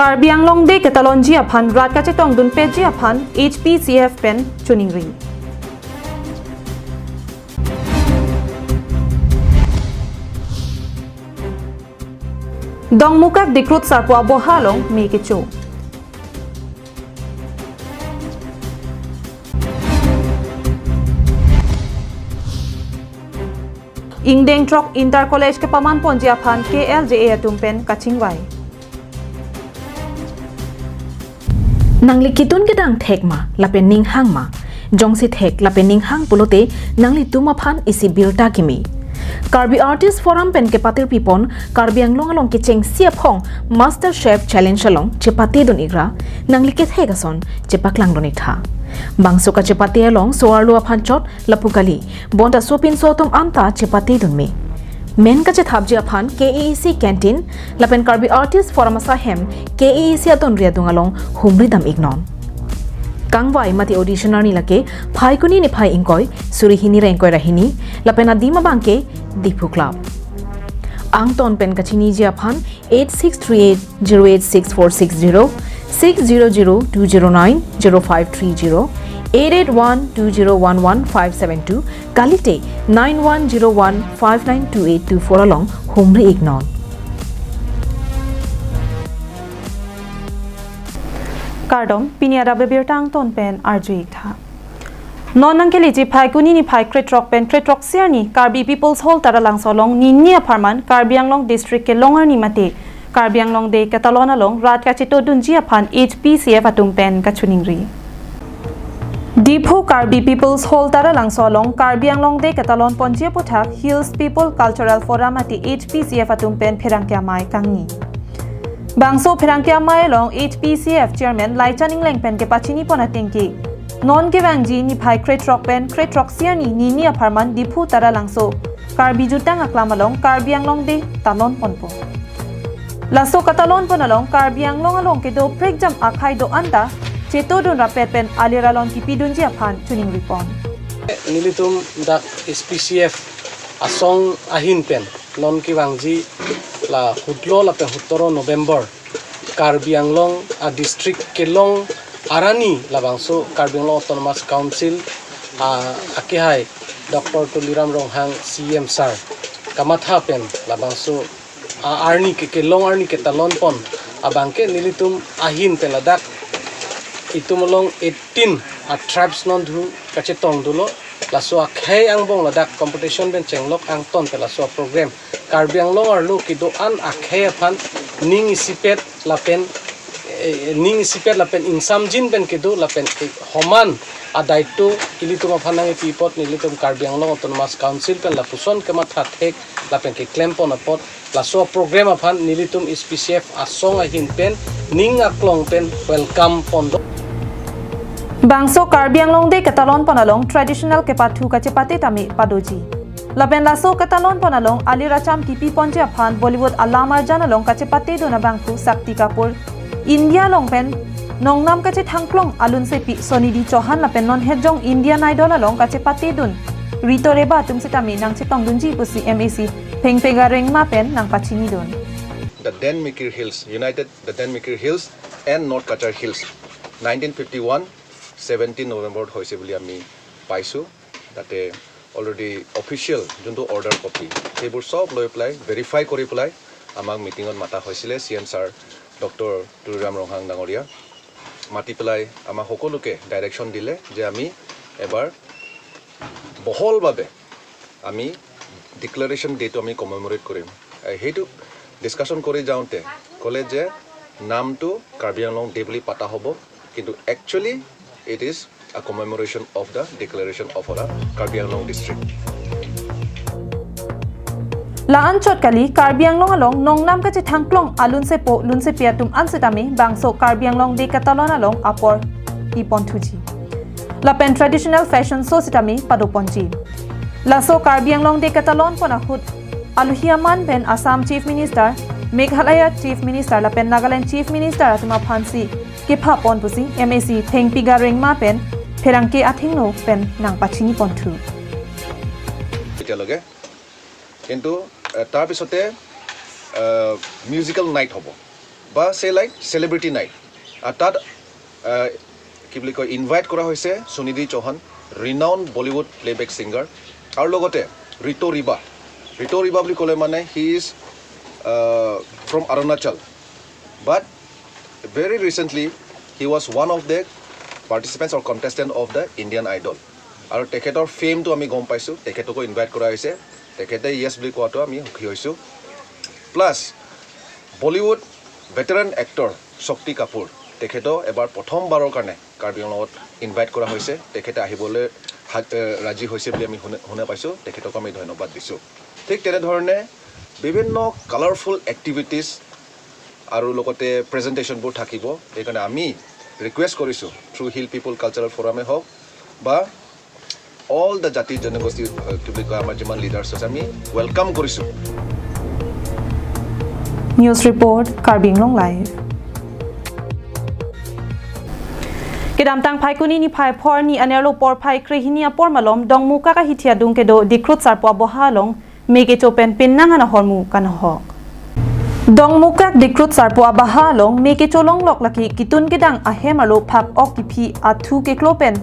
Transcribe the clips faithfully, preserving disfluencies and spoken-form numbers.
Karbi Anglong Day ketalonji aphan rat kachetongdunpetji aphan H P C F pen choningri. Dongmukak Dikrut Sarpo Aboha along me kecho. Ingdeng throk Inter College kepaman ponji aphan K L J A atum pen kachingvai. Nangli ketun kedang thek ma, lapen ning hang ma? Jongsi thek lapen ning hang pulote nanglitum aphan isi birta kimi. Karbi Artist Forum pen kepatirpi pon Karbi Anglong along kechengsi aphong Master Chef Challenge along chepatedun ikra, nangli kethek ason chepaklangdun iktha. Bangso kachepate along so-arlo aphan chot lapu kali, bonta sopinso atum anta chepatedun me. Men kachethapji aphan K A A C canteen lapen Karbi Artist Forum asahem K A A C adonri adung along humri dam iknon. Kangvai mate audition arni lake Phaikuni niphai ingkoi, suri hini ra ingkoi ra hini, lapen adim abangke Diphu Club. Angton pen kachiniji aphan eight six three eight zero eight six four six zero, six zero zero two zero nine zero five three zero, eight eight one two zero one one five seven two, kalite nine one zero one five nine two eight two four along humri iknon. Kardom, pini adap abirta angton pen arju iktha. Non nangkeleji Phaikuni niphai krethrok pen krethrok isi arni Karbi People's Hall Taralangso along nini apharman Karbi Anglong District kelong arni mate Karbi Anglong Day ketalon along rat kachetongdunji aphan H P C F atum pen kachoningri. Diphu Karbi People's Hall Taralangso along Karbi Anglong Day ketalon ponji aputhak Hills People Cultural Forum mate H P C F atum pen pherangke amei kangni. Bangso pherangke amei along H P C F Chairman Laichan Engleng pen kepachini pon atengke, non kevangji niphai krethrok pen krethrok isi arni nini apharman Diphu Taralangso Karbi Jutang Aklam along Karbi Anglong Day talon ponpo. Laso katalon pon along Karbi Anglong along kedo prekjam akhei do-an ta chetongdun rapet pen alir alon kipidunji aphan choningri pon. Nelitum dak H P C F asong ahin pen non kevangji la hutlo lapen hutoro November Karbi Anglong a district kelong arni labangso Karbi Anglong Autonomous Council a akehai Doctor Tuliram Ronghang C M sir kamatha pen labangso a arni ke kelong arni ketalon pon abangke nelitum ahin pen ladak itum along eighteen a tribes non dhu kachetongdunlo. Laso akhei angbong ladak competition pen chenglok angton pen laso program Karbi Anglong arlo kedo-an akhei aphan ning isipet lapen, eh, ning isipet lapen ingsamjin pen kedo lapen, eh, homan adaito ilitum aphan nangkipi apot nelitum Karbi Anglong Autonomous Council pen lapuson kematha thek lapen keklem pon apot laso program aphan nelitum H P C F asong ahin pen ning aklong pen welcome pon do. Bangso Karbi Anglong Day ketalon pon along traditional kepathu kachepate tame padoji. Lapen laso ketalon pon along alir acham kipi ponji aphan Bollywood alam arjan along kachepatedun abangphu Shakti Kapoor, India along pen nongnam kachethangklong alunsepi Sunidhi Chauhan lapen non hetjong Indian Idol along kachepatedun Rito Reba atum sitame nangchetongdunji pusi M A C Phengpega Rengma pen nangpachinidun. The then Mikir Hills, United the then Mikir Hills and North Cachar Hills, nineteen fifty-one, seventeen November হৈছে বুলি আমি পাইছোঁ। তাতে already official যোনটো order copy, সেইবোৰ চব লৈ পেলাই, ভেৰিফাই কৰি পেলাই আমাক মিটিঙত মাতা হৈছিলে C M sir doctor Tuliram Ronghang ডাঙৰীয়া। মাতি পেলাই আমাক সকলোকে ডাইৰেকশ্যন দিলে যে আমি এবাৰ বহলভাৱে আমি ডিক্লেৰেশ্যন ডেটো আমি কমেমৰেট কৰিম। এ, সেইটো ডিছকাশ্যন কৰি যাওঁতে ক'লে যে নামটো কাৰ্বি আংলং ডে বুলি পতা হ'ব, কিন্তু actually it is a commemoration of the declaration of our Karbi Anglong district. La-an chot kali, Karbi Anglong along nongnam kachethangklong alunsepo lunsepi atum an sitame bangso Karbi Anglong Day ketalon along apor pi ponthuji. Lapen traditional fashion show sitame pado ponji. Laso Karbi Anglong Day ketalon pon ahut aluhi aman pen Assam Chief Minister, Meghalaya Chief Minister lapen Nagaland Chief Minister atum aphansi kepha pon pusi M A C Phengpega Rengma pen pherangke athengno pen nangpachini ponthu. এতিয়ালৈকে কিন্তু, এ, তাৰপিছতে, এ, musical night হ'ব। বা চে like celebrity night. আৰু তাত আহ, কি বুলি কয়, ইনভাইট কৰা হৈছে সুনিধি চৌহান, ৰিনাউণ্ড বলিউড প্লেবেক ছিংগাৰ, আৰু লগতে ৰিতু ৰিবা। ৰিতু ৰিবা বুলি ক'লে মানে he is from Arunachal, but very recently he was one of the participants or contestant of the Indian Idol। আৰু তেখেতৰ ফেমটো আমি গম পাইছোঁ, তেখেতকো ইনভাইট কৰা হৈছে। তেখেতে য়েছ বুলি কোৱাটো আমি সুখী হৈছোঁ। প্লাছ বলিউড ভেটেৰান এক্টৰ শক্তি কাপুৰ, তেখেতো এবাৰ প্ৰথমবাৰৰ কাৰণে কাৰ্বি আংলঙত ইনভাইট কৰা হৈছে। তেখেতে আহিবলৈ হা-, এ, ৰাজি হৈছে বুলি আমি শুনে, শুনা পাইছোঁ। তেখেতক আমি ধন্যবাদ দিছোঁ। ঠিক তেনেধৰণে বিভিন্ন কালাৰফুল এক্টিভিটিজ আৰু লগতে প্ৰেজেণ্টেশ্যনবোৰ থাকিব। সেইকাৰণে আমি ৰিকুৱেষ্ট কৰিছোঁ থ্ৰু হিল পিপল কালচাৰেল ফৰামে হওক বা অল দ্য জাতি জনগোষ্ঠী, আহ, কি বুলি কয়, আমাৰ যিমান লিডাৰ্ছ আছে, আমি ৱেলকাম কৰিছোঁ। News report, Karbi Anglong Live. Kedamtang Phaikuni niphai phor ni anerlo porphai krehini apor malom Dongmukak ahithi adung kedo Dikhrut Sarpo aboha along me kecho pen pinnang an ahormu kanohok. Dongmukak Dikhrut Sarpo abaha along me kecho longlok lake kitun kedang ahem arlo phak ok kiphi athu keklo pen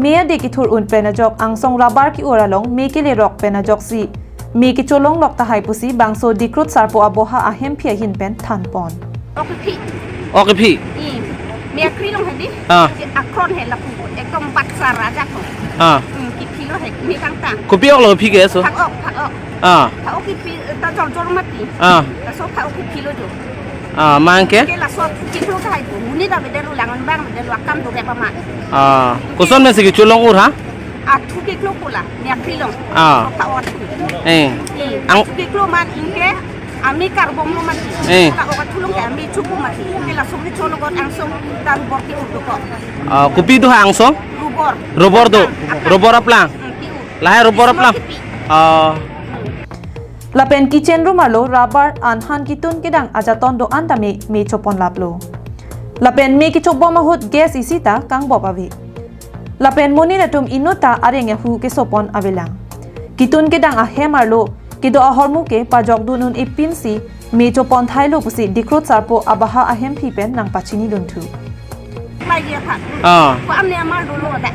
me ade kethur un pen ajok angsong rabar ki-ur along me kelerok pen ajoksi me kecho longlok tahai pusi bangso Dikhrut Sarpo aboha ahemphi ahin pen thanpon. Ok kiphi. Ok kiphi. Hmm. Me akri long hadi. Ah. Si akron he lapu. Ekdom baksa raja ko. Ah. Hmm, kiphi lo he. Me kangtang. Kopi ok lo phi ke so? Phak ok, phak ok. Ah. Phak ok kiphi, eh, ta jor jor mati. Ah. Laso phak ok kiphi lo jo. Ah, mang ke? Ke laso kiphi lo kahai tu. Muni da bedel ulang bang bedel akam do ke pama. Ah, koson me si kecho long-ur ha? Athu keklo pula, me akri long. Ah. Phak ok athu. Eh. Eh, ang- athu keklo man ingke, ami karbom lo mati. Eh. Phak ok athu long ke ami chupu mati. Ke laso kecho logot angsong ta rubor ke-ur dokok. Ah, kopi do ha angsong? Rubor. Rubor do. Aplang. Rubor aplang. Hmm, ke-ur. Lahai rubor aplang. Small kipi. Ah. Hmm. Lapen kitchen room arlo rabar anhan kitun kedang ajaton do-an tame me chopon laplo. Lapen me kechobom ahut gas isi ta kangbop ave. Lapen monit atum inut ta areng ahu kesopon avelang. Kitun kedang ahem arlo kedo ahormu ke pajokdun un-e pinsi me chopon thailo pusi Dikhrut Sarpo abaha ahemphi pen nangpachinidunthu. Mai dia, Pak. Ah. Ko amne amar dolo ada.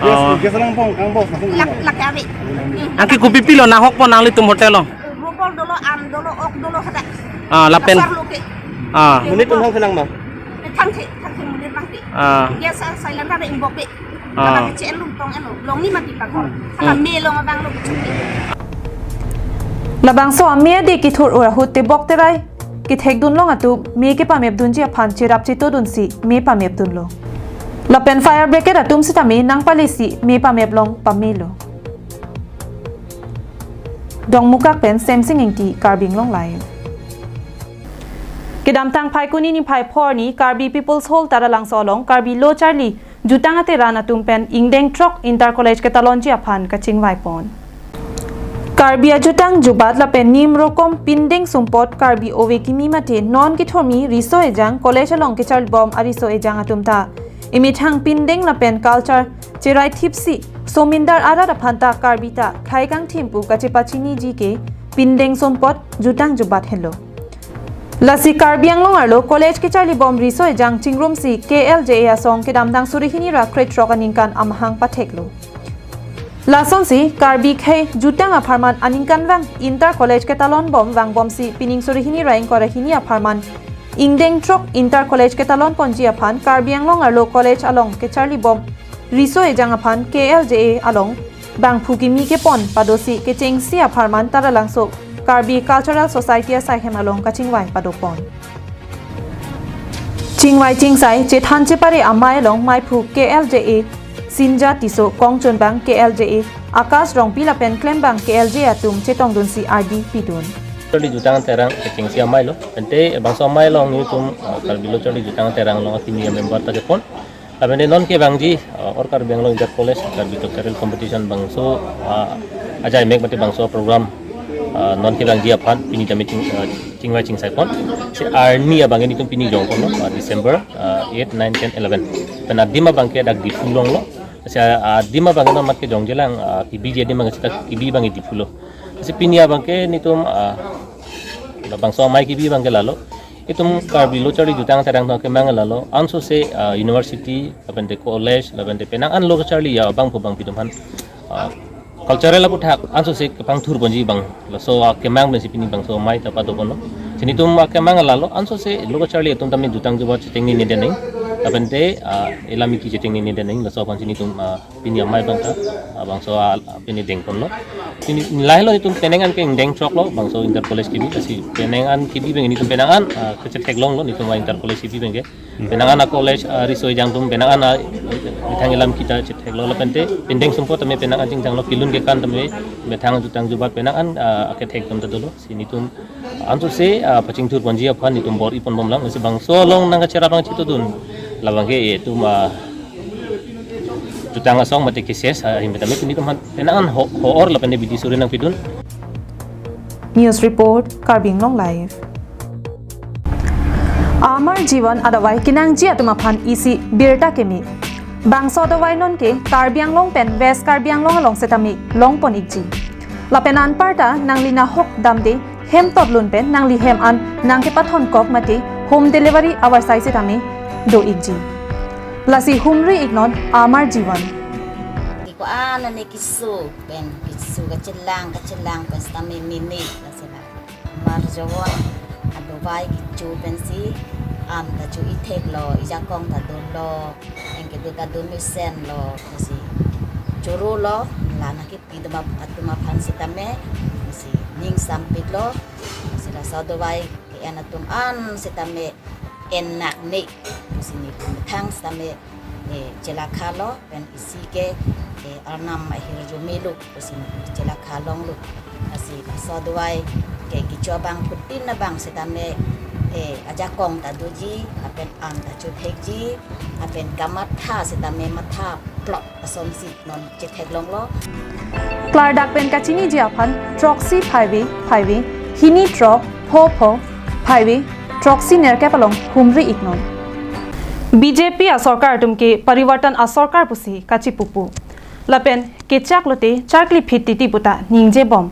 Ah. Yes, yes, lang pong, ang boss, ang boss. Lak, lak ave. Angke kopi pilo nahokpon nanglitum hotel lo? Rubor dolo, am dolo, ok dolo ada. Ah, lapen. Asar lo ke. Ah. Monit tum hang selang ma? Thang the, thang the monit bang the. Ah. Dia sa silent ada imbok the. Ah. Abang C N room tong eno, long ni mati pakon. Hala me long abang lo. Labangso ame ade kethur-ur ahut tebok terai kethekdun long atum me kepamepdunji aphan cherap chetodunsi me pamepdunlo. Lapen fire brigade atum sitame nangpalesi me pamep long pamelo. Dongmukak pen Semsing Ingti, Karbi Anglong Live. Kedamtang Phaikuni niphai phor ni Karbi People's Hall Taralangso along Karbi Lo Charli Jutang Ateran atum pen ingdeng throk inter college ketalonji aphan kachingvaipon. Karbi ajutang jubat lapen nim rokom pindeng sumpot Karbi ove kimi mate non kethurmi riso ejang college along kecharlibom ariso ejang atum ta imethang pindeng lapen culture cherai thipsi somindar arat aphan ta Karbi ta khei kangthim pu kachepachiniji ke pindeng sumpot jutang jubat henlo. Lasi Karbi Anglong arlo college kecharlibom riso ejang chingrumsi K L J A asong kedamtang suri hini ra krethrok aningkan amahang patheklo. Lasonsi Karbi khei jutang apharman aningkanvang inter college ketalonbom vangbomsi pining suri hini ra ingkoi ra hini apharman ingdeng throk inter college ketalonponji aphan Karbi Anglong arlo college along kecharlibom riso ejang aphan K L J A along bangphu kimi kepon padosi kechengsi apharman Taralangso Karbi Cultural Society asaihem along kachingvai padopon. Chingvai chingsai chethan chepare amei along meiphu K L J A Sinja Tisso, kongchunbang K L J A Akash Rongpi lapen klembang K L J A atum chetongdunsi ardi pidun. Charli Jutang Ateran kechengsi amei lo. Ante bangso amei along nelitum, uh, Karbi Lo Charli Jutang Ateran along akimi amember ta kepon. Lapen non kevangji, uh, All Karbi Anglong Inter College Karbi Talk Channel Competition bangso, uh, ajai mek mate bangso program, uh, non kevangji aphan pini tame ching, uh, chingvai chingsaipon. Si arni abang nelitum pini jongpon lo, uh, December, uh, eight, nine, ten, eleven. Pen adim abang ke dak Diphu longlo. Si, uh, adim abang non mat kejongjelang, uh, kebiji adim abang si dak kebi abang Diphu lo. Si pini abang ke nelitum, uh, bangso amei kebi abang ke lalo. Itum Karbi lo charli jutang serang thong akemang lalo, ansose, ah, university, lapen te college, lapen te penang an lo charli abangphu bangpi atum aphan, ah, cultural aputhak ansose kepangthur ponji abang, laso akemang pensi pini bangso amei ta padoponlo. Si nelitum akemang lalo, ansose lo charli atum tame jutang jubat chetengni neden neng, lapen te, ah, elam eki chetengni neden neng, laso aphan si nelitum, ah, pini amei abang ta, ah, bangso, ah, pini dengponlo. Pini lahelo nelitum penang an ke deng throklo, bangso inter college kebi, lasi penang an kebi abang nelitum penang an, ah, kachetheklonglo nelitum inter college kebi abang ke. Penang an a college, ah, riso ejang atum penang an, ah, methang elam eki ta chetheklonglo lapen te pindeng sumpot tame penang an chingjanglo, kelun kekan tame methang jutang jubat penang an, ah, akethek atum ta dolo. Si nelitum ansose, ah, pachingthur ponji aphan nelitum bor-i ponbomlang, lasi bangso along nangkacherap nangchetudun labang ke itum, ah, jutang asong mate cases, ah, ahin tame nelitum aphan penang an ho, ho-or lapen te bidi suri nangpidun. News report, Karbi Anglong Live. Amar Jivan adavai kenangji atum aphan isi birta keme. Bangso adavai non ke Karbi Anglong pen West Karbi Anglong along setame longpon ikji. Lapen anparta nangli nahok damde hem totlun pen nangli hem an nangkepathon kok mate home delivery avarsai setame do ikji. Lasi humri iknon Amar Jivan. Iko anane kisu pen kisu kachelang kachelang pen setame meme lasi la Amar Jivan adavai kecho pensi an ta cho-i theklo, ejakong ta dunlo, anke do ta dun mesenlo, lasi chorolo, la nangkepi atum ap-, atum aphan setame, lasi ning sampiklo, lasi laso adavai ke-en atum an setame en nak ne, lasi nelitum methang setame, eh, chelakhalo, pen isi ke, eh, arnam ahirjume lo, lasi chelakha longlo. Lasi laso adavai ke kecho abangphutin abang setame, eh, ajakong ta doji, lapen an ta chothekji, lapen kamatha setame matha plot asonsi non chetheklonglo. Klardak pen kachiniji aphan throksi phaive phaive, hini throk pho pho phaive, throksi nerkep along humri iknon. B J P asorkar atum ke parivartan asorkar pusi kachipupu. Lapen kechak lote charkli phit titi puta ningjebom.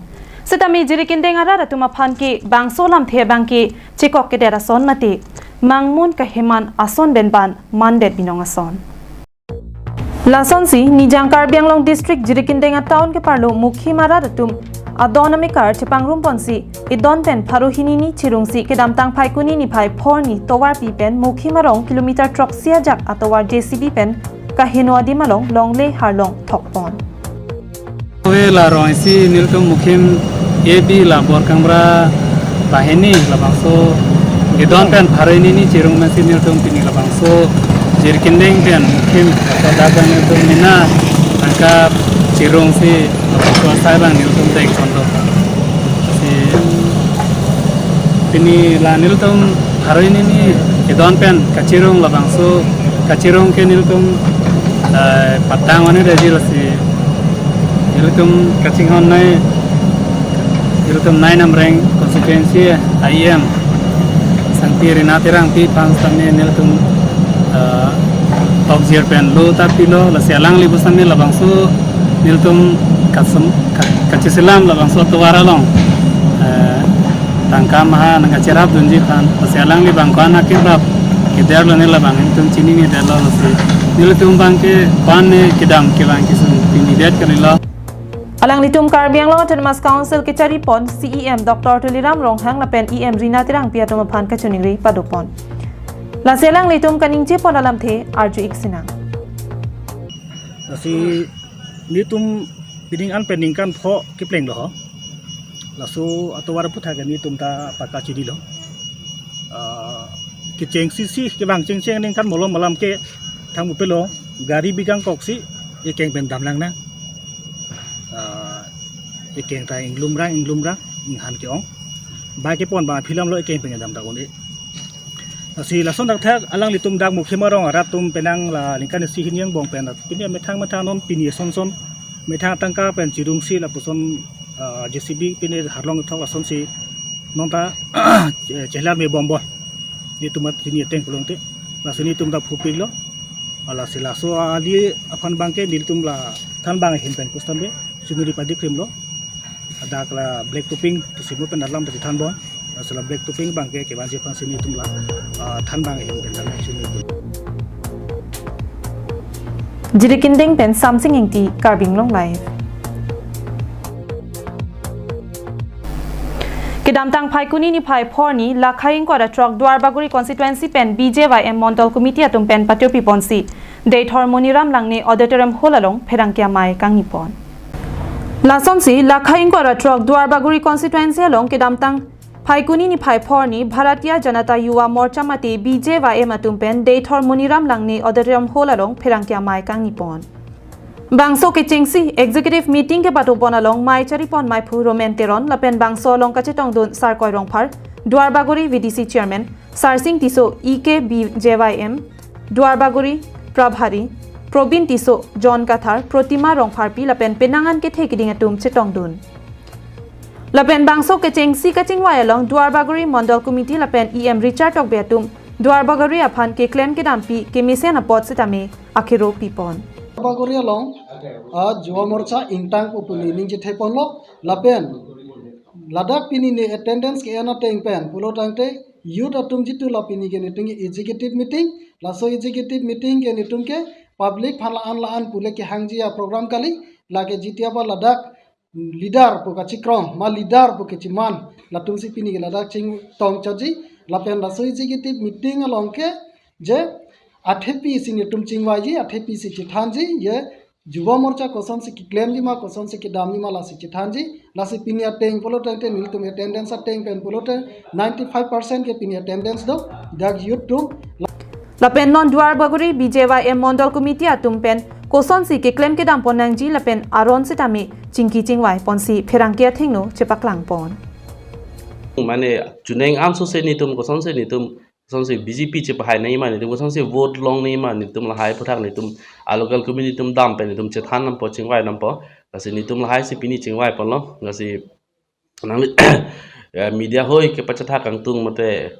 Setame Jirikindeng arat atum aphan ke bangso lamthe abang ke chekok kedet ason mate mangmun kaheman ason pen ban mandet binong ason. Lasonsi Nijang Karbi Anglong District Jirikindeng a-town keparlo Mukhim arat atum adon amekar chepangrumponsi idon pen pharo hini ni chirungsi kedamtang Phaikuni niphai phor ni tovarpi pen Mukhim arong kilometer throksi ajak atovar J C B pen kaheno adim along longle harlong thokpon. Ove la rong isi nelitum Mukhim A B la Borkangbra banghini labangso idon pen pharo hini ni chirung pensi nelitum pini labangso Jirikindeng pen Mukhim laso dak abang nelitum mina tangka chirungsi labangso asai abang nelitum dengponlo. Si pini la nelitum pharo hini ni idon pen kachirung labangso kachirung ke nelitum, eh, patang one reji lasi nelitum kachinghon nei, nelitum nine Amreng constituency a E M Sangpi Rina Terangpi aphan setame nelitum, eh, tokjir pen lo ta pilo, lasi alangli pu setame labangso nelitum kasem-, ka-, kacheselam labangso atovar along, eh, tangka maha nangkacherapdunji aphan, lasi alangli abang ko-an akerap kederlo ne labang nelitum chininedetlo, lasi nelitum abang ke ko-an ne kedam kevang kesung pinidet kalilo. Alanglitum Karbi Anglong Autonomous Council kecharipon C E M Doctor Tuliram Ronghang lapen E M Rina Terangpi atum aphan kachiningri padopon. Lasi alanglitum kaningjepon alamthe arju-ik sinang. Lasi nelitum pining an pen ningkan pho keplenglo ho. Laso atovar aputhak ke nelitum ta pakka chinilo. Ah, kecheng sisi kevang chengcheng ningkan malom alam ke thang upelo gari bigang koksi ekeng pen damlang nang. Ah, ekeng ta inglumrang inglumrang inghan ke-ong. Ba kepon ba philam lo ekeng pen damta un-e. Lasi lason dak thak alanglitum dak Mukhim arong arat atum penang la ningkan isi hini angbong pen pini methang methang non pini son son methang tangka pen chirungsi lapuson, ah, J C B pini harlong thok lasonsi non ta chelar me bom bom. Nelitum at pini ateng pulote. Lasi nelitum ta phupiklo. Lasi laso ali aphan abang ke nelitum la than abang ahin pen kustam be chiningri padikrimlo. Dak la black topping pusi mo pen alam ta than bon. Sela black topping abangke kevanji aphansi nelitum la, ah, thanbang ahin pen tame si nelitum. Jirikinding pen Samsing Ingti, Karbi Anglong Live. Kedamtang Phaikuni niphai phorni, Lakhai ingkoi ra throk Duarbagori constituency pen B J Y M Mondol Committee atum pen patiopi ponsi Deithor Moniram Langne Auditorium Hall along pherangke amei kangni pon. Lasonsi Lakhai ingkoi ra throk Duarbagori constituency along kedamtang Phaikuni niphai phorni Bharatiya Janata Yuva Morcha mate B J Y M atum pen Deithor Moniram Langne Auditorium Hall along pherangke amei kangni pon. Bangso kechengsi executive meeting kepato pon along mei chari pon meiphu Roman Teron lapen bangso along kachetongdun Sarkoi Rongphar, Duarbagori V D C chairman, Sarsing Tisso, E K B J Y M, Duarbagori Prabhari, Probin Tisso, John Kathar, Protima Rongpharpi lapen penang an kethe keding atum chetongdun. Lapen bangso kechengsi kachingvai along Duarbagori Mondol Committee lapen E M Richard Tokbi atum Duarbagori aphan keklem kedampi kemesen apot sitame akhiro pipon. Duarbagori along, ah, Yuva Morcha ingtang pu pini ningje theponlo lapen ladak pini ne attendance ke-en ateng pen pulo tangte youth atum jitu la pini ke nelitum ke executive meeting, laso executive meeting ke nelitum ke public aphan la-an la-an pule kehangji aprogram kali, lake jiti apa ladak leader pu kachikrong ma leader pu kechiman latumsi pini ke ladak chingtong chaji lapen laso executive meeting along ke je athepi si nelitum chingvaiji, athepi si chethanji, je Yuva Morcha kosonsi keklemji ma, kosonsi kedamji ma lasi chethanji, lasi pini ateng pulo tangte nelitum attendance ateng pen pulote ninety-five percent ke pini attendance do, dak youth atum. Lapen non Duarbagori B J Y M Mondol Committee atum pen kosonsi keklem kedam pon nangji lapen aron sitame chingki chingvai ponsi pherangke athengno chepaklang pon. Mane chuneng amso se nelitum kosonsi nelitum kosonsi B J P chepahai nangji ma nelitum kosonsi vote long nangji ma nelitum lahai aphuthak nelitum a local committee atum dam pen nelitum chethan nampo chingvai nampo. Lasi nelitum lahai si pini chingvai ponlo. Lasi nangli, eh, media hoi kepachetha kangtung mate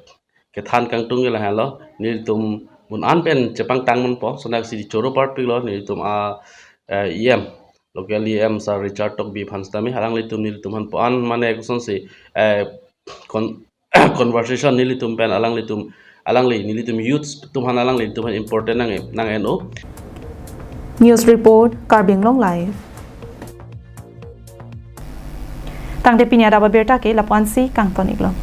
kethan kangtung ke lahelo. Nelitum mun an pen chepangtang manpo. Sonak si choro parpiklo nelitum a, eh, E M, local E M Sar Richard Tokbi aphan sitame alanglitum nelitum aphan po an mane kosonsi, eh, kon- conversation nelitum pen alanglitum, alangli nelitum youths atum aphan alanglitum aphan important nang nang-en o. News report, Karbi Anglong Live. Tangte pini adap abirta ke lapu-ansi kangton iklo.